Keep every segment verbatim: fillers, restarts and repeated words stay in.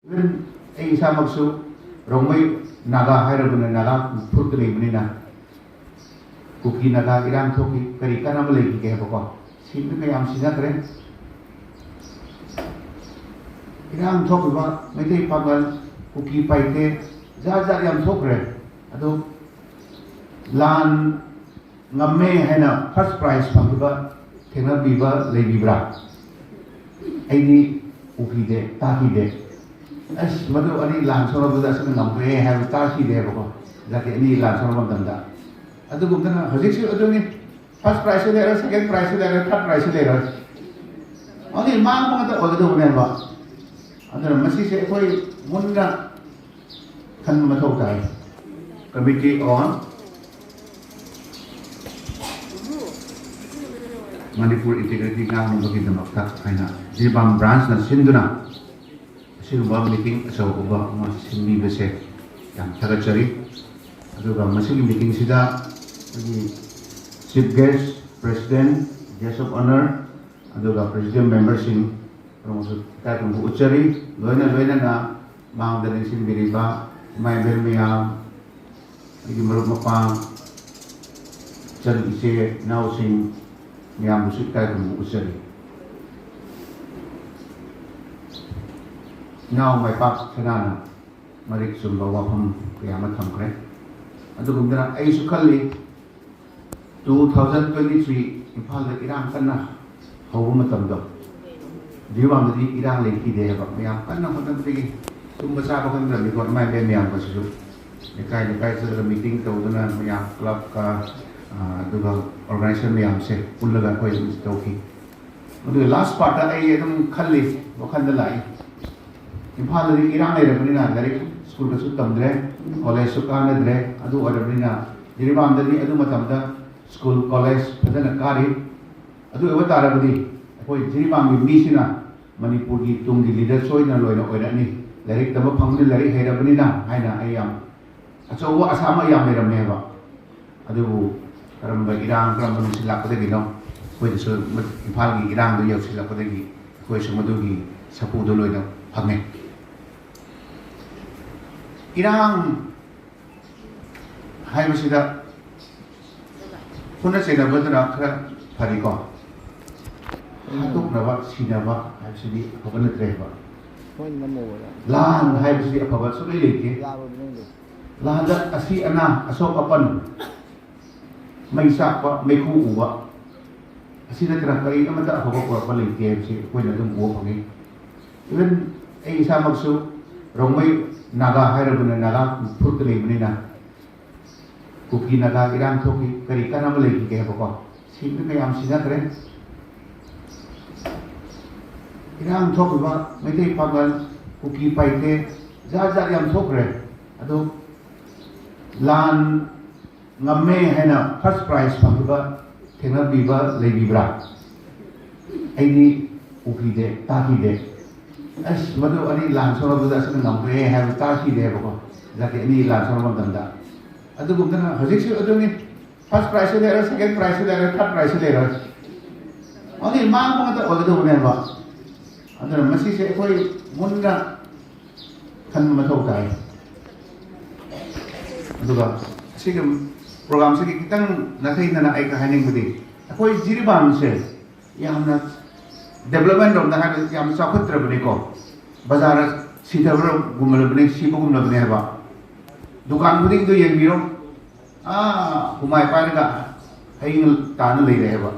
Even ꯑꯩ ꯏꯁꯥꯃꯛꯁꯨ ꯔꯣꯡꯃꯩ ꯅꯥꯒꯥ ꯍꯥꯏꯔꯕꯅꯤꯅ, ꯅꯥꯒꯥ ꯐꯨꯔꯨꯞꯇ ꯂꯩꯕꯅꯤꯅ, ꯀꯨꯀꯤ ꯅꯥꯒꯥ ꯏꯔꯥꯡ ꯊꯣꯛꯈꯤ, ꯀꯔꯤ ꯀꯥꯟꯅꯕ ꯂꯩꯈꯤꯒꯦ ꯍꯥꯏꯕꯀꯣ? ꯁꯤꯕꯗꯤ ꯃꯌꯥꯝ ꯁꯤꯖꯈ꯭ꯔꯦ꯫ ꯏꯔꯥꯡ ꯊꯣꯛꯈꯤꯕ ꯃꯩꯇꯩ ꯄꯥꯡꯒꯜ, ꯀꯨꯀꯤ ꯄꯥꯏꯇꯦ, ꯖꯥꯠ ꯖꯥꯠ ꯌꯥꯝ ꯊꯣꯛꯈ꯭ꯔꯦ꯫ ꯑꯗꯣ ꯂꯥꯟ ꯉꯝꯃꯦ ꯍꯥꯏꯅ ꯐꯥꯔꯁ ꯄ꯭ꯔꯥꯏꯖ ꯐꯪꯈꯤꯕ ꯊꯦꯡꯅꯕꯤꯕ ꯂꯩꯕꯤꯕ꯭ꯔꯥ? ꯑꯩꯗꯤ ꯎꯈꯤꯗꯦ, ꯇꯥꯈꯤꯗꯦ꯫ ꯑꯁ, ꯃꯗꯨ ꯑꯅꯤ ꯂꯥꯟ ꯁꯣꯛꯂꯛꯄꯗ ꯑꯁꯤꯅ ꯉꯝꯈ꯭ꯔꯦ ꯍꯥꯏꯕ ꯇꯥꯈꯤꯗꯦꯕꯀꯣ, ꯖꯥꯇꯤ ꯑꯅꯤ ꯂꯥꯟ ꯁꯣꯛꯂꯛꯄ ꯃꯇꯝꯗ꯫ ꯑꯗꯨꯒꯨꯝꯗꯅ ꯍꯧꯖꯤꯛꯁꯨ ꯑꯗꯨꯅꯤ, ꯐꯥꯔꯁ ꯄ꯭ꯔꯥꯏꯖꯁꯨ ꯂꯩꯔꯣꯏ, ꯁꯦꯀꯦꯟ ꯄ꯭ꯔꯥꯏꯖꯁꯨ ꯂꯩꯔꯣꯏ, ꯊꯥꯔꯠ ꯄ꯭ꯔꯥꯏꯖꯁꯨ ꯂꯩꯔꯣꯏ꯫ ꯑꯣꯟꯂꯤ ꯃꯥꯡꯕ ꯉꯥꯛꯇ ꯑꯣꯏꯒꯗꯧꯕꯅꯦꯕ꯫ ꯑꯗꯨꯅ ꯃꯁꯤꯁꯦ ꯑꯩꯈꯣꯏ ꯃꯨꯟꯅ ꯈꯟꯕ ꯃꯊꯧ ꯇꯥꯏ꯫ Committee on Manipur Integrity ꯉꯥꯡꯅꯕꯒꯤꯗꯃꯛꯇ ꯍꯥꯏꯅ ꯖꯤꯔꯤꯕꯥꯝ ꯕ꯭ꯔꯥꯟꯁꯅ ꯁꯤꯟꯗꯨꯅ ꯑꯁꯤꯒꯨꯝꯕ ꯃꯤꯇꯤꯡ ꯑꯆꯧꯕ ꯑꯃ ꯁꯤꯟꯕꯤꯕꯁꯦ ꯌꯥꯝ ꯊꯥꯒꯠꯆꯔꯤ꯫ ꯑꯗꯨꯒ ꯃꯁꯤꯒꯤ ꯃꯤꯇꯤꯡꯁꯤꯗ ꯑꯩꯈꯣꯏꯒꯤ chief guest, president, guest of honour, ꯑꯗꯨꯒ ꯄ꯭ꯔꯦꯁꯤꯗꯦꯟ ꯃꯦꯝꯕꯔꯁꯤꯡ ꯄꯨꯝꯅꯃꯛꯁꯨ ꯏꯀꯥꯏ ꯈꯨꯝꯅꯕ ꯎꯠꯆꯔꯤ꯫ ꯂꯣꯏꯅ ꯂꯣꯏꯅꯅ ꯃꯥꯡꯗ ꯂꯦꯡꯁꯤꯟꯕꯤꯔꯤꯕ ꯏꯃꯥ ꯏꯕꯦꯜ ꯃꯌꯥꯝ, ꯑꯩꯒꯤ ꯃꯔꯨꯞ ꯃꯄꯥꯡ, ꯏꯆꯟ ꯏꯆꯦ ꯏꯅꯥꯎꯁꯤꯡ ꯃꯌꯥꯝꯕꯨꯁꯨ ꯏꯀꯥꯏ ꯈꯨꯝꯅꯕ ꯎꯠꯆꯔꯤ꯫ ꯏꯅꯥꯎ ꯃꯥꯏꯄꯥꯛ ꯁꯅꯥꯅ ꯃꯔꯤꯛ ꯆꯨꯝꯕ ꯋꯥꯐꯝ ꯀꯌꯥ ꯑꯃ ꯊꯝꯈ꯭ꯔꯦ꯫ ꯑꯗꯨꯒꯨꯝꯗꯅ ꯑꯩꯁꯨ ꯈꯜꯂꯤ, two thousand twenty three ꯏꯝꯐꯥꯜꯗ ꯏꯔꯥꯡ ꯀꯟꯅ ꯍꯧꯕ ꯃꯇꯝꯗꯣ, ꯖꯤꯔꯤꯕꯥꯝꯗꯗꯤ ꯏꯔꯥꯡ ꯂꯩꯈꯤꯗꯦ ꯍꯥꯏꯕ꯫ ꯃꯌꯥꯝ ꯀꯟꯅ ꯍꯣꯠꯅꯕꯗꯒꯤ ꯇꯨꯝꯕ ꯆꯥꯕ ꯈꯪꯗ꯭ꯔꯕꯅꯤꯀꯣ, ꯏꯃꯥ ꯏꯕꯦꯟ ꯃꯌꯥꯝꯒꯁꯤꯁꯨ ꯂꯩꯀꯥꯏ ꯂꯩꯀꯥꯏ ꯆꯠꯂꯒ ꯃꯤꯇꯤꯡ ꯇꯧꯗꯨꯅ ꯃꯌꯥꯝ ꯀ꯭ꯂꯕꯀ, ꯑ, ꯑꯗꯨꯒ ꯑꯣꯔꯒꯅꯥꯏꯖꯦꯁꯟ ꯃꯌꯥꯝꯁꯦ ꯄꯨꯜꯂꯒ ꯑꯩꯈꯣꯏ ꯑꯗꯨꯝ ꯇꯧꯈꯤ꯫ ꯑꯗꯨꯒ ꯂꯥꯁ ꯄꯥꯔꯠꯇ ꯑꯩ ꯑꯗꯨꯝ ꯈꯜꯂꯤ, ꯋꯥꯈꯜꯗ ꯂꯥꯛꯏ, ꯏꯝꯐꯥꯜꯗꯗꯤ ꯏꯔꯥꯡ ꯂꯩꯔꯕꯅꯤꯅ ꯂꯥꯏꯔꯤꯛ ꯁ꯭ꯀꯨꯜꯗꯁꯨ ꯇꯝꯗ꯭ꯔꯦ, ꯀꯣꯂꯦꯖꯁꯨ ꯀꯥꯟꯅꯗ꯭ꯔꯦ꯫ ꯑꯗꯨ ꯑꯣꯏꯔꯕꯅꯤꯅ ꯖꯤꯔꯤꯕꯥꯝꯗꯗꯤ ꯑꯗꯨ ꯃꯇꯝꯗ ꯁ꯭ꯀꯨꯜ ꯀꯣꯂꯦꯖ ꯐꯖꯅ ꯀꯥꯔꯤ꯫ ꯑꯗꯨ ꯑꯣꯏꯕ ꯇꯥꯔꯕꯗꯤ ꯑꯩꯈꯣꯏ ꯖꯤꯔꯤꯕꯥꯝꯒꯤ ꯃꯤꯁꯤꯅ ꯃꯅꯤꯄꯨꯔꯒꯤ ꯇꯨꯡꯒꯤ ꯂꯤꯗꯔ ꯁꯣꯏꯗꯅ ꯂꯣꯏꯅ ꯑꯣꯏꯔꯛꯅꯤ꯫ ꯂꯥꯏꯔꯤꯛ ꯇꯝꯕ ꯐꯪꯕꯅꯤ, ꯂꯥꯏꯔꯤꯛ ꯍꯩꯔꯕꯅꯤꯅ ꯍꯥꯏꯅ ꯑꯩ ꯌꯥꯝ ꯑꯆꯧꯕ ꯑꯁꯥ ꯑꯃ ꯌꯥꯝ ꯂꯩꯔꯝꯃꯦꯕ꯫ ꯑꯗꯨꯕꯨ ꯀꯔꯝꯕ ꯏꯔꯥꯡ, ꯀꯔꯝꯕ ꯅꯨꯡꯁꯤꯠ ꯂꯥꯛꯄꯗꯒꯤꯅꯣ, ꯑꯩꯈꯣꯏꯗꯁꯨ ꯏꯝꯐꯥꯜꯒꯤ ꯏꯔꯥꯡꯗꯨ ꯌꯧꯁꯤꯜꯂꯛꯄꯗꯒꯤ ꯑꯩꯈꯣꯏꯁꯨ ꯃꯗꯨꯒꯤ ꯁꯥꯐꯨꯗꯨ ꯂꯣꯏꯅ ꯐꯪꯉꯦ꯫ ꯏꯔꯥꯡ ꯍꯥꯏꯕꯁꯤꯗ ꯐꯨꯅ ꯆꯩꯅꯕꯗꯨꯅ ꯈꯔ ꯐꯔꯤꯀꯣ, ꯍꯥꯠꯇꯣꯛꯅꯕ ꯁꯤꯅꯕ ꯍꯥꯏꯕꯁꯤꯗꯤ ꯑꯐꯕ ꯅꯠꯇ꯭ꯔꯦꯕ꯫ ꯂꯥꯟ ꯍꯥꯏꯕꯁꯤꯗꯤ ꯑꯐꯕ ꯁꯨꯡꯂꯩ ꯂꯩꯇꯦ꯫ ꯂꯥꯟꯗ ꯑꯁꯤ ꯑꯅꯥ, ꯑꯁꯣꯛ ꯑꯄꯟ, ꯃꯩ ꯆꯥꯛꯄ, ꯃꯩꯈꯨ ꯎꯕ, ꯑꯁꯤ ꯅꯠꯇꯅ ꯀꯔꯤ ꯑꯃꯠꯇ ꯑꯐꯕ ꯄꯨꯔꯛꯄ ꯂꯩꯇꯦ ꯍꯥꯏꯕꯁꯤ ꯑꯩꯈꯣꯏꯅ ꯑꯗꯨꯝ ꯎꯕ ꯐꯪꯉꯤ꯫ Even ꯑꯩ ꯏꯁꯥꯃꯛꯁꯨ ꯔꯣꯡꯃꯩ, ꯅꯥꯒꯥ ꯍꯥꯏꯔꯕꯅꯤꯅ, ꯅꯥꯒꯥ ꯐꯨꯔꯨꯞꯇ ꯂꯩꯕꯅꯤꯅ, ꯀꯨꯀꯤ ꯅꯥꯒꯥ ꯏꯔꯥꯡ ꯊꯣꯛꯈꯤ, ꯀꯔꯤ ꯀꯥꯟꯅꯕ ꯂꯩꯈꯤꯒꯦ ꯍꯥꯏꯕꯀꯣ? ꯁꯤꯕ ꯃꯌꯥꯝ ꯁꯤꯅꯈ꯭ꯔꯦ꯫ ꯏꯔꯥꯡ ꯊꯣꯛꯈꯤꯕ ꯃꯩꯇꯩ ꯄꯥꯡꯒꯜ, ꯀꯨꯀꯤ ꯄꯥꯏꯊꯦ, ꯖꯥꯠ ꯖꯥꯠ ꯌꯥꯝ ꯊꯣꯛꯈ꯭ꯔꯦ꯫ ꯑꯗꯨ ꯂꯥꯟ ꯉꯝꯃꯦ ꯍꯥꯏꯅ first prize ꯐꯪꯈꯤꯕ ꯊꯦꯡꯅꯕꯤꯕ ꯂꯩꯕꯤꯕ꯭ꯔꯥ? ꯑꯩꯗꯤ ꯎꯈꯤꯗꯦ, ꯇꯥꯈꯤꯗꯦ꯫ ꯑꯁ, ꯃꯗꯨ ꯑꯅꯤ ꯂꯥꯟ ꯁꯣꯛꯅꯕꯗ ꯑꯁꯤꯅ ꯉꯝꯈ꯭ꯔꯦ ꯍꯥꯏꯕ ꯇꯥꯈꯤꯗꯦ ꯍꯥꯏꯕꯀꯣ꯫ ꯖꯥꯇꯤ ꯑꯅꯤ ꯂꯥꯟ ꯁꯣꯛꯅꯕ ꯃꯇꯝꯗ꯫ ꯑꯗꯨꯒꯨꯝꯗꯅ ꯍꯧꯖꯤꯛꯁꯨ ꯑꯗꯨꯅꯤ, first prizeꯁꯨ ꯂꯩꯔꯣꯏ, second prizeꯁꯨ ꯂꯩꯔꯣꯏ, third prizeꯁꯨ ꯂꯩꯔꯣꯏ꯫ Only ꯃꯥꯡꯕ ꯉꯥꯛꯇ ꯑꯣꯏꯒꯗꯧꯕꯅꯦꯕ꯫ ꯑꯗꯨꯅ ꯃꯁꯤꯁꯦ ꯑꯩꯈꯣꯏ ꯃꯨꯟꯅ ꯈꯟꯕ ꯃꯊꯧ ꯇꯥꯏ꯫ ꯑꯗꯨꯒ ꯑꯁꯤꯒꯤ programꯁꯤꯒꯤ ꯈꯤꯇꯪ ꯅꯥꯊꯩꯅꯅ ꯑꯩꯒ ꯍꯥꯏꯅꯤꯡꯕꯗꯤ, ꯑꯩꯈꯣꯏ ꯖꯤꯔꯤꯕꯥꯝꯁꯦ ꯌꯥꯝꯅ development ꯔꯣꯝꯗ ꯍꯥꯏꯕꯗ ꯌꯥꯝ ꯆꯥꯎꯈꯠꯇ꯭ꯔꯕꯅꯤꯀꯣ꯫ ꯕꯖꯥꯔ ꯁꯤꯊꯕꯒꯨꯝꯂꯕꯅꯤ, ꯁꯤꯕꯒꯨꯝꯂꯕꯅꯦ ꯍꯥꯏꯕ꯫ ꯗꯨꯀꯥꯟ ꯈꯨꯗꯤꯡꯗꯨ ꯌꯦꯡꯕꯤꯔꯣ, ꯑꯥ, ꯍꯨꯃꯥꯏ ꯄꯥꯏꯔꯒ ꯍꯌꯦꯡ ꯇꯥꯅ ꯂꯩꯔꯦ ꯍꯥꯏꯕ꯫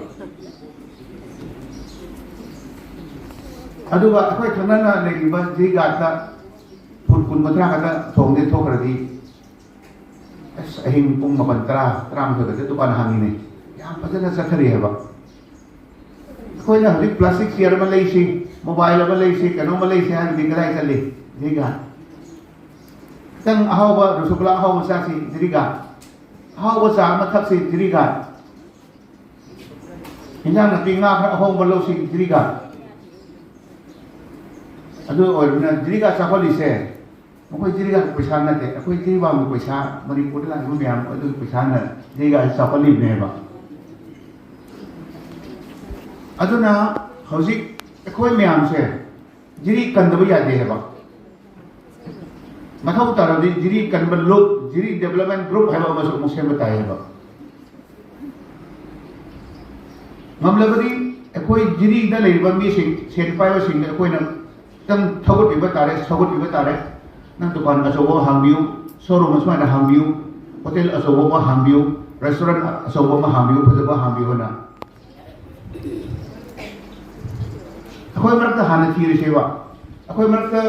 ꯑꯗꯨꯒ ꯑꯩꯈꯣꯏ ꯊꯪꯅꯅ ꯂꯩꯔꯤꯕ ꯖꯤꯔꯤꯒꯥꯠꯇ ꯐꯨꯠ ꯀꯨꯟ ꯀꯨꯟꯊ꯭ꯔꯥ ꯈꯛꯇ ꯊꯣꯡꯗꯦ ꯊꯣꯛꯈ꯭ꯔꯗꯤ, ꯑꯁ, ꯑꯍꯤꯡ ꯄꯨꯡ ꯃꯥꯄꯟ, ꯇꯔꯥ, ꯇꯔꯥꯃꯥꯊꯣꯏ ꯈꯛꯇ ꯗꯨꯀꯥꯟ ꯍꯥꯡꯉꯤꯅꯦ꯫ ꯌꯥꯝ ꯐꯖꯅ ꯆꯠꯊꯔꯤ ꯍꯥꯏꯕ꯫ ꯑꯩꯈꯣꯏꯅ ꯍꯧꯖꯤꯛ plastic chair ꯑꯃ ꯂꯩꯁꯤ, mobile ꯑꯃ ꯂꯩꯁꯤ, ꯀꯩꯅꯣꯝꯃ ꯂꯩꯁꯤ ꯍꯥꯏꯕꯗꯤ ꯀꯗꯥꯏ ꯆꯠꯂꯤ? ꯖꯤꯔꯤꯒꯥꯠ꯫ ꯈꯤꯇꯪ ꯑꯍꯥꯎꯕ ꯔꯁꯒꯨꯜꯂꯥ ꯑꯍꯥꯎꯕ ꯆꯥꯁꯤ, ꯖꯤꯔꯤꯒꯥꯠ꯫ ꯑꯍꯥꯎꯕ ꯆꯥ ꯑꯃ ꯊꯛꯁꯤ, ꯖꯤꯔꯤꯒꯥꯠ꯫ ꯏꯟꯖꯥꯡ ꯅꯥꯄꯤ, ꯉꯥ ꯈꯔ ꯑꯍꯣꯡꯕ ꯂꯧꯁꯤ, ꯖꯤꯔꯤꯒꯥꯠ꯫ ꯑꯗꯨ ꯑꯣꯏꯔꯕꯅꯤꯅ ꯖꯤꯔꯤꯒꯥꯠ ꯆꯥꯎꯈꯠꯂꯤꯁꯦ ꯃꯈꯣꯏ ꯖꯤꯔꯤꯒꯥꯠꯀꯤ ꯄꯩꯁꯥ ꯅꯠꯇꯦ, ꯑꯩꯈꯣꯏ ꯖꯤꯔꯤꯕꯥꯝꯒꯤ ꯄꯩꯁꯥ, ꯃꯅꯤꯄꯨꯔꯗ ꯂꯥꯛꯏꯕ ꯃꯌꯥꯝ ꯑꯗꯨꯒꯤ ꯄꯩꯁꯥꯅ ꯖꯤꯔꯤꯒꯥꯠꯁꯤ ꯆꯥꯎꯈꯠꯂꯤꯕꯅꯦꯕ꯫ ꯑꯗꯨꯅ ꯍꯧꯖꯤꯛ ꯑꯩꯈꯣꯏ ꯃꯌꯥꯝꯁꯦ ꯖꯤꯔꯤ ꯀꯟꯗꯕ ꯌꯥꯗꯦ ꯍꯥꯏꯕ꯫ ꯃꯊꯧ ꯇꯥꯔꯕꯗꯤ ꯖꯤꯔꯤ ꯀꯟꯕ ꯂꯨꯞ, ꯖꯤꯔꯤ ꯗꯦꯕꯂꯞꯃꯦꯟ ꯒ꯭ꯔꯨꯞ ꯍꯥꯏꯕ ꯑꯃꯁꯨ ꯑꯃꯨꯛ ꯁꯦꯝꯕ ꯇꯥꯏ ꯍꯥꯏꯕ꯫ ꯉꯝꯂꯕꯗꯤ ꯑꯩꯈꯣꯏ ꯖꯤꯔꯤꯗ ꯂꯩꯔꯤꯕ ꯃꯤꯁꯤꯡ, ꯁꯦꯟ ꯄꯥꯏꯕꯁꯤꯡꯗ ꯑꯩꯈꯣꯏꯅ ꯈꯤꯇꯪ ꯊꯧꯒꯠꯄꯤꯕ ꯇꯥꯔꯦ, ꯁꯧꯒꯠꯄꯤꯕ ꯇꯥꯔꯦ꯫ ꯅꯪ ꯗꯨꯀꯥꯟ ꯑꯆꯧꯕ ꯑꯃ ꯍꯥꯡꯕꯤꯌꯨ, ꯁꯣꯔꯨꯝ ꯑꯁꯨꯃꯥꯏꯅ ꯍꯥꯡꯕꯤꯌꯨ, ꯍꯣꯇꯦꯜ ꯑꯆꯧꯕ ꯑꯃ ꯍꯥꯡꯕꯤꯌꯨ, ꯔꯦꯁꯇꯨꯔꯦꯟ ꯑꯆꯧꯕ ꯑꯃ ꯍꯥꯡꯕꯤꯌꯨ, ꯐꯖꯕ ꯍꯥꯡꯕꯤꯌꯨ ꯍꯥꯏꯅ꯫ ꯑꯩꯈꯣꯏ ꯃꯔꯛꯇ ꯍꯥꯟꯅ ꯊꯤꯔꯁꯦꯕ꯫ ꯑꯩꯈꯣꯏ ꯃꯔꯛꯇ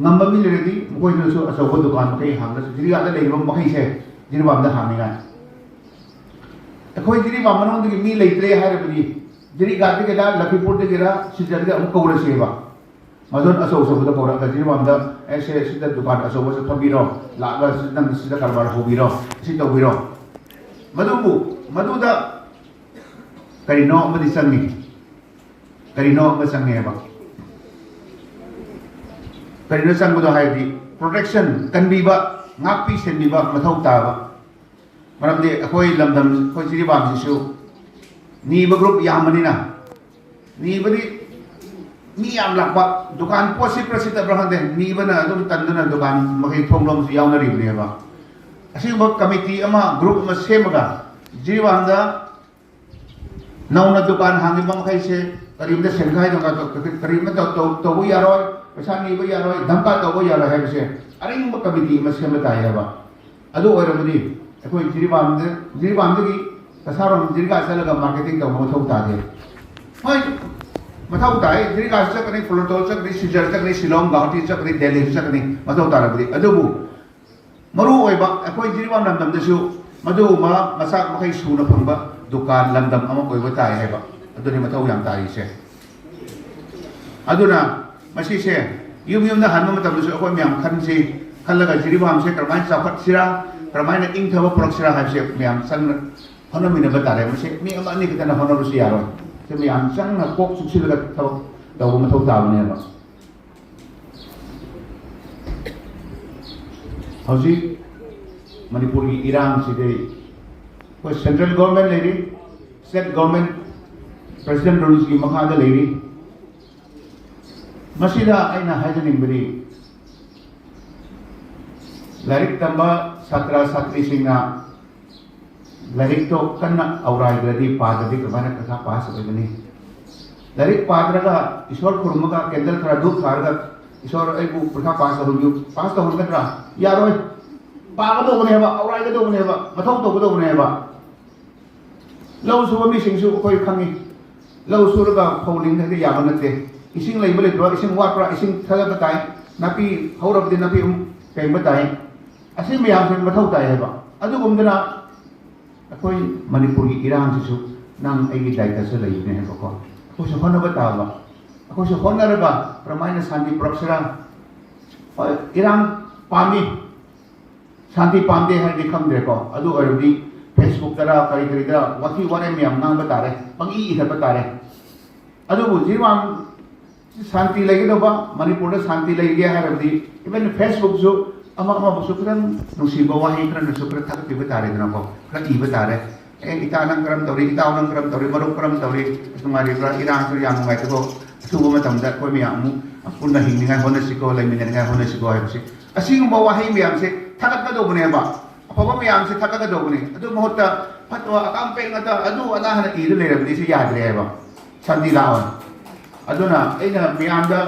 ꯉꯝꯕ ꯃꯤ ꯂꯩꯔꯗꯤ ꯃꯈꯣꯏꯗꯨꯅꯁꯨ ꯑꯆꯧꯕ ꯗꯨꯀꯥꯟ ꯃꯈꯩ ꯍꯥꯡꯂꯁꯨ, ꯖꯤꯔꯤꯕꯥꯝꯗ ꯂꯩꯔꯤꯕ ꯃꯈꯩꯁꯦ ꯖꯤꯔꯤꯕꯥꯝꯗ ꯍꯥꯡꯅꯤꯡꯉꯥꯏ꯫ ꯑꯩꯈꯣꯏ ꯖꯤꯔꯤꯕꯥꯝ ꯃꯅꯨꯡꯗꯒꯤ ꯃꯤ ꯂꯩꯇ꯭ꯔꯦ ꯍꯥꯏꯔꯕꯗꯤ, ꯖꯤꯔꯤꯕꯥꯝꯗꯒꯤꯔ, ꯂꯈꯤꯄꯨꯔꯗꯒꯤꯔ, ꯁꯤꯜꯆꯔꯗ ꯑꯃꯨꯛ ꯀꯧꯔꯁꯦꯕ꯫ ꯃꯗꯨꯅ ꯑꯆꯧ ꯑꯆꯧꯕꯗ ꯀꯧꯔꯛꯑꯒ ꯖꯤꯔꯤꯕꯥꯝꯗ, "ꯑꯦ, ꯁꯦ, ꯁꯤꯗ ꯗꯨꯀꯥꯟ ꯑꯆꯧꯕꯁꯦ ꯐꯝꯕꯤꯔꯣ, ꯂꯥꯛꯑꯒ ꯁꯤ-, ꯅꯪ ꯁꯤꯗ ꯀꯔꯕꯥꯔ ꯍꯧꯕꯤꯔꯣ, ꯁꯤ ꯇꯧꯕꯤꯔꯣ"꯫ ꯃꯗꯨꯕꯨ, ꯃꯗꯨꯗ ꯀꯔꯤꯅꯣ ꯑꯃꯗꯤ ꯆꯪꯉꯤ꯫ ꯀꯔꯤꯅꯣ ꯑꯃ ꯆꯪꯉꯦꯕ꯫ ꯀꯔꯤꯅꯣ ꯆꯪꯕꯗꯣ ꯍꯥꯏꯔꯗꯤ, ꯄ꯭ꯔꯣꯇꯦꯛꯁꯟ, ꯀꯟꯕꯤꯕ, ꯉꯥꯛꯄꯤ ꯁꯦꯟꯕꯤꯕ ꯃꯊꯧ ꯇꯥꯕ꯫ ꯃꯔꯝꯗꯤ ꯑꯩꯈꯣꯏ ꯂꯝꯗꯝ, ꯑꯩꯈꯣꯏ ꯖꯤꯔꯤꯕꯥꯝꯁꯤꯁꯨ ꯅꯤꯕ ꯒ꯭ꯔꯨꯞ ꯌꯥꯝꯕꯅꯤꯅ, ꯅꯤꯕꯗꯤ ꯃꯤ ꯌꯥꯝ ꯂꯥꯛꯄ, ꯗꯨꯀꯥꯟ ꯄꯣꯠ ꯁꯤꯠꯄ꯭ꯔꯥ ꯁꯤꯠꯇꯕ꯭ꯔꯥ ꯈꯪꯗꯦ, ꯅꯤꯕꯅ ꯑꯗꯨꯝ ꯇꯟꯗꯅ ꯗꯨꯀꯥꯟ ꯃꯈꯩ ꯊꯣꯡ ꯂꯣꯟꯕꯁꯨ ꯌꯥꯎꯅꯔꯤꯕꯅꯦꯕ꯫ ꯑꯁꯤꯒꯨꯝꯕ ꯀꯃꯤꯇꯤ ꯑꯃ, ꯒ꯭ꯔꯨꯞ ꯑꯃ ꯁꯦꯝꯃꯒ, ꯖꯤꯔꯤꯕꯥꯝꯗ ꯅꯧꯅ ꯗꯨꯀꯥꯟ ꯍꯥꯡꯉꯤꯕ ꯃꯈꯩꯁꯦ ꯀꯔꯤꯝꯇ ꯁꯦꯟꯈꯥꯏꯗꯅ ꯀꯔꯤꯝꯇ ꯇꯧ-, ꯇꯧ-, ꯇꯧꯕ ꯌꯥꯔꯣꯏ, ꯄꯩꯁꯥ ꯅꯤꯕ ꯌꯥꯔꯣꯏ, ꯙꯝꯀꯥ ꯇꯧꯕ ꯌꯥꯔꯣꯏ ꯍꯥꯏꯕꯁꯦ ꯑꯔꯤꯡꯕ ꯀꯃꯤꯇꯤ ꯑꯃ ꯁꯦꯝꯕ ꯇꯥꯏ ꯍꯥꯏꯕ꯫ ꯑꯗꯨ ꯑꯣꯏꯔꯕꯗꯤ ꯑꯩꯈꯣꯏ ꯖꯤꯔꯤꯕꯥꯝꯗ, ꯖꯤꯔꯤꯕꯥꯝꯗꯒꯤ ꯀꯁꯥꯔꯣꯝ ꯖꯤꯔꯤꯒꯥ ꯆꯠꯂꯒ ꯃꯥꯔꯀꯦꯇꯤꯡ ꯇꯧꯕ ꯃꯊꯧ ꯇꯥꯗꯦ꯫ ꯍꯣꯏ, ꯃꯊꯧ ꯇꯥꯏ, ꯖꯤꯔꯤꯒꯥꯁꯨ ꯆꯠꯀꯅꯤ, ꯐꯨꯂꯇꯣꯜ ꯆꯠꯀꯅꯤ, ꯁꯤꯜꯆꯔ ꯆꯠꯀꯅꯤ, ꯁꯤꯂꯣꯡ, ꯒꯧꯍꯥꯇꯤ ꯆꯠꯀꯅꯤ, ꯗꯦꯜꯂꯤꯁꯨ ꯆꯠꯀꯅꯤ, ꯃꯊꯧ ꯇꯥꯔꯕꯗꯤ꯫ ꯑꯗꯨꯕꯨ ꯃꯔꯨ ꯑꯣꯏꯕ ꯑꯩꯈꯣꯏ ꯖꯤꯔꯤꯕꯥꯝ ꯂꯝꯗꯝꯗꯁꯨ ꯃꯗꯨꯒꯨꯝꯕ ꯃꯆꯥꯛ ꯃꯈꯩ ꯁꯨꯅ ꯐꯪꯕ ꯗꯨꯀꯥꯟ ꯂꯝꯗꯝ ꯑꯃ ꯑꯣꯏꯕ ꯇꯥꯏ ꯍꯥꯏꯕ ꯑꯗꯨꯅꯤ ꯃꯊꯧ ꯌꯥꯝ ꯇꯥꯔꯤꯁꯦ꯫ ꯑꯗꯨꯅ ꯃꯁꯤꯁꯦ ꯌꯨꯝ ꯌꯨꯝꯗ ꯍꯟꯕ ꯃꯇꯝꯗꯁꯨ ꯑꯩꯈꯣꯏ ꯃꯌꯥꯝ ꯈꯟꯁꯤ, ꯈꯜꯂꯒ ꯖꯤꯔꯤꯕꯥꯝꯁꯦ ꯀꯔꯝꯍꯥꯏꯅ ꯆꯥꯎꯈꯠꯁꯤꯔꯥ, ꯀꯔꯝꯍꯥꯏꯅ ꯏꯪꯊꯕ ꯄꯨꯔꯛꯁꯤꯔꯥ ꯍꯥꯏꯕꯁꯦ ꯃꯌꯥꯝ ꯆꯪꯅ ꯍꯣꯠꯅꯃꯤꯟꯅꯕ ꯇꯥꯔꯦ꯫ ꯃꯁꯤ ꯃꯤ ꯑꯃ ꯑꯅꯤ ꯈꯛꯇꯅ ꯍꯣꯠꯅꯕꯁꯨ ꯌꯥꯔꯣꯏ꯫ ꯁꯤ ꯃꯌꯥꯝ ꯆꯪꯅ ꯀꯣꯛ ꯆꯨꯞꯁꯤꯜꯂꯒ ꯊꯕꯛ ꯇꯧꯕ ꯃꯊꯧ ꯇꯥꯕꯅꯦꯕ꯫ ꯍꯧꯖꯤꯛ ꯃꯅꯤꯄꯨꯔꯒꯤ ꯏꯔꯥꯡꯁꯤꯗꯤ ꯑꯩꯈꯣꯏ ꯁꯦꯟꯇ꯭ꯔꯦꯜ ꯒꯣꯔꯃꯦꯟ ꯂꯩꯔꯤ, ꯁ꯭ꯇꯦꯠ ꯒꯣꯔꯃꯦꯟ ꯄ꯭ꯔꯦꯁꯤꯗꯦꯟ ꯔꯨꯜꯁꯀꯤ ꯃꯈꯥꯗ ꯂꯩꯔꯤ꯫ ꯃꯁꯤꯗ ꯑꯩꯅ ꯍꯥꯏꯖꯅꯤꯡꯕꯗꯤ, ꯂꯥꯏꯔꯤꯛ ꯇꯝꯕ ꯁꯥꯇ꯭ꯔ ꯁꯥꯇ꯭ꯔꯤꯁꯤꯡꯅ ꯂꯥꯏꯔꯤꯛꯇꯣ ꯀꯟꯅ ꯑꯧꯔꯥꯏꯗ꯭ꯔꯗꯤ, ꯄꯥꯗ꯭ꯔꯗꯤ ꯀꯃꯥꯏꯅ ꯄꯩꯈꯥ ꯄꯥꯁ ꯑꯣꯏꯒꯅꯤ? ꯂꯥꯏꯔꯤꯛ ꯄꯥꯗ꯭ꯔꯒ ꯏꯁꯣꯔ ꯈꯨꯔꯨꯝꯃꯒ ꯀꯦꯟꯗꯜ ꯈꯔ ꯙꯨꯞ ꯊꯥꯔꯒ, "ꯏꯁꯣꯔ, ꯑꯩꯕꯨ ꯄꯩꯈꯥ ꯄꯥꯁ ꯇꯧꯍꯟꯕꯤꯌꯨ", ꯄꯥꯁ ꯇꯧꯍꯟꯒꯗ꯭ꯔꯥ? ꯌꯥꯔꯣꯏ꯫ ꯄꯥꯒꯗꯧꯕꯅꯦꯕ, ꯑꯧꯔꯥꯏꯒꯗꯧꯕꯅꯦꯕ, ꯃꯊꯧ ꯇꯧꯒꯗꯧꯕꯅꯦꯕ꯫ ꯂꯧ ꯁꯨꯕ ꯃꯤꯁꯤꯡꯁꯨ ꯑꯩꯈꯣꯏ ꯈꯪꯉꯤ꯫ ꯂꯧ ꯁꯨꯔꯒ ꯐꯧ ꯂꯤꯡꯗ꯭ꯔꯗꯤ ꯌꯥꯕ ꯅꯠꯇꯦ꯫ ꯏꯁꯤꯡ ꯂꯩꯕ ꯂꯩꯇꯕ, ꯏꯁꯤꯡ ꯋꯥꯠꯄ꯭ꯔꯥ, ꯏꯁꯤꯡ ꯊꯥꯗꯠꯄ ꯇꯥꯏ꯫ ꯅꯥꯄꯤ ꯍꯧꯔꯕꯗꯤ ꯅꯥꯄꯤ ꯑꯃꯨꯛ ꯄꯦꯡꯕ ꯇꯥꯏ꯫ ꯑꯁꯤ ꯃꯌꯥꯝꯁꯦ ꯃꯊꯧ ꯇꯥꯏ ꯍꯥꯏꯕ꯫ ꯑꯗꯨꯒꯨꯝꯗꯅ ꯑꯩꯈꯣꯏ ꯃꯅꯤꯄꯨꯔꯒꯤ ꯏꯔꯥꯡꯁꯤꯁꯨ ꯅꯪ ꯑꯩꯒꯤ ꯗꯥꯏꯇꯁꯨ ꯂꯩꯕꯅꯦ ꯍꯥꯏꯕꯀꯣ꯫ ꯑꯩꯈꯣꯏꯁꯨ ꯍꯣꯠꯅꯕ ꯇꯥꯕ꯫ ꯑꯩꯈꯣꯏꯁꯨ ꯍꯣꯠꯅꯔꯒ ꯀꯔꯝꯍꯥꯏꯅ ꯁꯥꯟꯇꯤ ꯄꯨꯔꯛꯁꯤꯔꯥ? ꯍꯣꯏ, ꯏꯔꯥꯡ ꯄꯥꯝꯃꯤ, ꯁꯥꯟꯇꯤ ꯄꯥꯝꯗꯦ ꯍꯥꯏꯔꯗꯤ ꯈꯪꯗ꯭ꯔꯦꯀꯣ꯫ ꯑꯗꯨ ꯑꯣꯏꯔꯕꯗꯤ Facebookꯇꯔ ꯀꯔꯤ ꯀꯔꯤꯗ ꯋꯥꯊꯤ ꯋꯥꯔꯦꯝ ꯃꯌꯥꯝ ꯉꯥꯡꯕ ꯇꯥꯔꯦ, ꯄꯪꯏ ꯏꯊꯠꯄ ꯇꯥꯔꯦ꯫ ꯑꯗꯨꯕꯨ ꯖꯤꯔꯤꯕꯥꯝ ꯁꯥꯟꯇꯤ ꯂꯩꯒꯗꯧꯕ, ꯃꯅꯤꯄꯨꯔꯗ ꯁꯥꯟꯇꯤ ꯂꯩꯒꯦ ꯍꯥꯏꯔꯕꯗꯤ even Facebookꯁꯨ ꯑꯃ ꯑꯃꯕꯨꯁꯨ ꯈꯤꯇꯪ ꯅꯨꯡꯁꯤꯕ ꯋꯥꯍꯩ ꯈꯔꯅꯁꯨ ꯈꯔ ꯊꯥꯒꯠꯄꯤꯕ ꯇꯥꯔꯦꯗꯅꯀꯣ, ꯈꯔ ꯏꯕ ꯇꯥꯔꯦ꯫ "ꯑꯦ, ꯏꯇꯥ ꯅꯪ ꯀꯔꯝ ꯇꯧꯔꯤ, ꯏꯇꯥꯎ ꯅꯪ ꯀꯔꯝ ꯇꯧꯔꯤ, ꯃꯔꯨꯞ ꯀꯔꯝ ꯇꯧꯔꯤ, ꯑꯁ ꯅꯨꯡꯉꯥꯏꯔꯤꯕ꯭ꯔꯥ, ꯏꯔꯥꯡꯁꯨ ꯌꯥꯝ ꯅꯨꯡꯉꯥꯏꯇꯦꯀꯣ, ꯑꯊꯨꯕ ꯃꯇꯝꯗ ꯑꯩꯈꯣꯏ ꯃꯌꯥꯝ ꯑꯃꯨꯛ ꯄꯨꯟꯅ ꯍꯤꯡꯅꯤꯡꯉꯥꯏ ꯍꯣꯠꯅꯁꯤꯀꯣ, ꯂꯩꯃꯤꯟꯅꯅꯤꯡꯉꯥꯏ ꯍꯣꯠꯅꯁꯤꯀꯣ" ꯍꯥꯏꯕꯁꯦ꯫ ꯑꯁꯤꯒꯨꯝꯕ ꯋꯥꯍꯩ ꯃꯌꯥꯝꯁꯦ ꯊꯥꯒꯠꯀꯗꯧꯕꯅꯦꯕ, ꯑꯐꯕ ꯃꯌꯥꯝꯁꯦ ꯊꯥꯒꯠꯀꯗꯧꯕꯅꯦ꯫ ꯑꯗꯨ ꯃꯍꯨꯠꯇ ꯐꯠꯇꯕ, ꯑꯀꯥꯝ ꯄꯦꯡ ꯉꯥꯛꯇ, ꯑꯗꯨ ꯑꯗꯥ ꯍꯥꯏꯅ ꯏꯔ ꯂꯩꯔꯕꯗꯤ ꯁꯤ ꯌꯥꯗ꯭ꯔꯦꯕ, ꯁꯥꯟꯇꯤ ꯂꯥꯛꯑꯣꯏ꯫ ꯑꯗꯨꯅ ꯑꯩꯅ ꯃꯌꯥꯝꯗ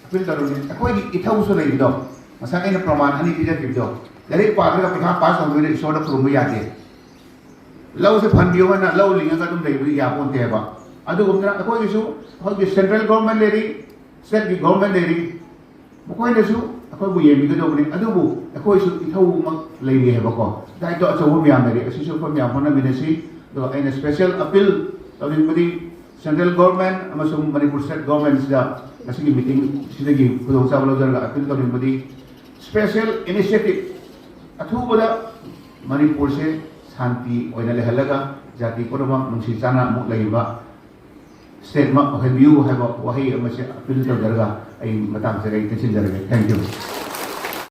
ꯑꯄꯤꯜ ꯇꯧꯔꯤꯅꯤ, ꯑꯩꯈꯣꯏꯒꯤ ꯏꯊꯧꯁꯨ ꯂꯩꯔꯤꯗꯣ, ꯉꯁꯥꯏ ꯑꯩꯅ ꯄ꯭ꯔꯃꯥꯟ ꯑꯅꯤ ꯄꯤꯖꯈꯤꯕꯗꯣ, ꯂꯥꯏꯔꯤꯛ ꯄꯥꯗ꯭ꯔꯒ ꯄꯩꯈꯥ ꯄꯥꯁ ꯇꯧꯗꯣꯏꯅ ꯏꯁꯣꯔꯗ ꯈꯨꯔꯨꯝꯕ ꯌꯥꯗꯦ꯫ ꯂꯧꯁꯦ ꯐꯍꯟꯕꯤꯌꯨ ꯍꯥꯏꯅ ꯂꯧ ꯂꯤꯡꯉꯒ ꯑꯗꯨꯝ ꯂꯩꯕꯗꯤ ꯌꯥꯄꯣꯟꯇꯦꯕ꯫ ꯑꯗꯨꯒꯨꯝꯗꯅ ꯑꯩꯈꯣꯏꯒꯤꯁꯨ, ꯑꯩꯈꯣꯏꯒꯤ central government ꯂꯩꯔꯤ, stateꯀꯤ government ꯂꯩꯔꯤ, ꯃꯈꯣꯏꯅꯁꯨ ꯑꯩꯈꯣꯏꯕꯨ ꯌꯦꯡꯕꯤꯒꯗꯧꯕꯅꯤ꯫ ꯑꯗꯨꯕꯨ ꯑꯩꯈꯣꯏꯁꯨ ꯏꯊꯧ ꯑꯃ ꯂꯩꯔꯤ ꯍꯥꯏꯕꯀꯣ, ꯗꯥꯏꯇꯣ ꯑꯆꯧꯕ ꯃꯌꯥꯝ ꯂꯩꯔꯤ꯫ ꯑꯁꯤꯁꯨ ꯑꯩꯈꯣꯏ ꯃꯌꯥꯝ ꯍꯣꯠꯅꯃꯤꯟꯅꯁꯤ꯫ ꯑꯗꯣ ꯑꯩꯅ special appeal ꯇꯧꯅꯤꯡꯕꯗꯤ, central government ꯑꯃꯁꯨꯡ ꯃꯅꯤꯄꯨꯔ state governmentꯁꯤꯗ ꯉꯁꯤꯒꯤ meetingꯁꯤꯗꯒꯤ ꯈꯨꯗꯣꯡꯆꯥꯕ ꯂꯧꯖꯔꯒ appeal ꯇꯧꯅꯤꯡꯕꯗꯤ, special initiative ꯑꯊꯨꯕꯗ ꯃꯅꯤꯄꯨꯔꯁꯦ ꯁꯥꯟꯇꯤ ꯑꯣꯏꯅ ꯂꯩꯍꯜꯂꯒ ꯖꯥꯇꯤ ꯄꯨꯝꯅꯃꯛ ꯅꯨꯡꯁꯤ ꯆꯥꯟꯅ ꯑꯃꯨꯛ ꯂꯩꯕ state ꯑꯃ ꯑꯣꯏꯍꯟꯕꯤꯌꯨ ꯍꯥꯏꯕ ꯋꯥꯍꯩ ꯑꯃꯁꯦ appeal ꯇꯧꯖꯔꯒ ꯑꯩ ꯃꯇꯥꯡꯁꯤꯗ ꯑꯩ ꯇꯦꯟꯁꯤꯟꯖꯔꯒꯦ꯫ Thank you꯫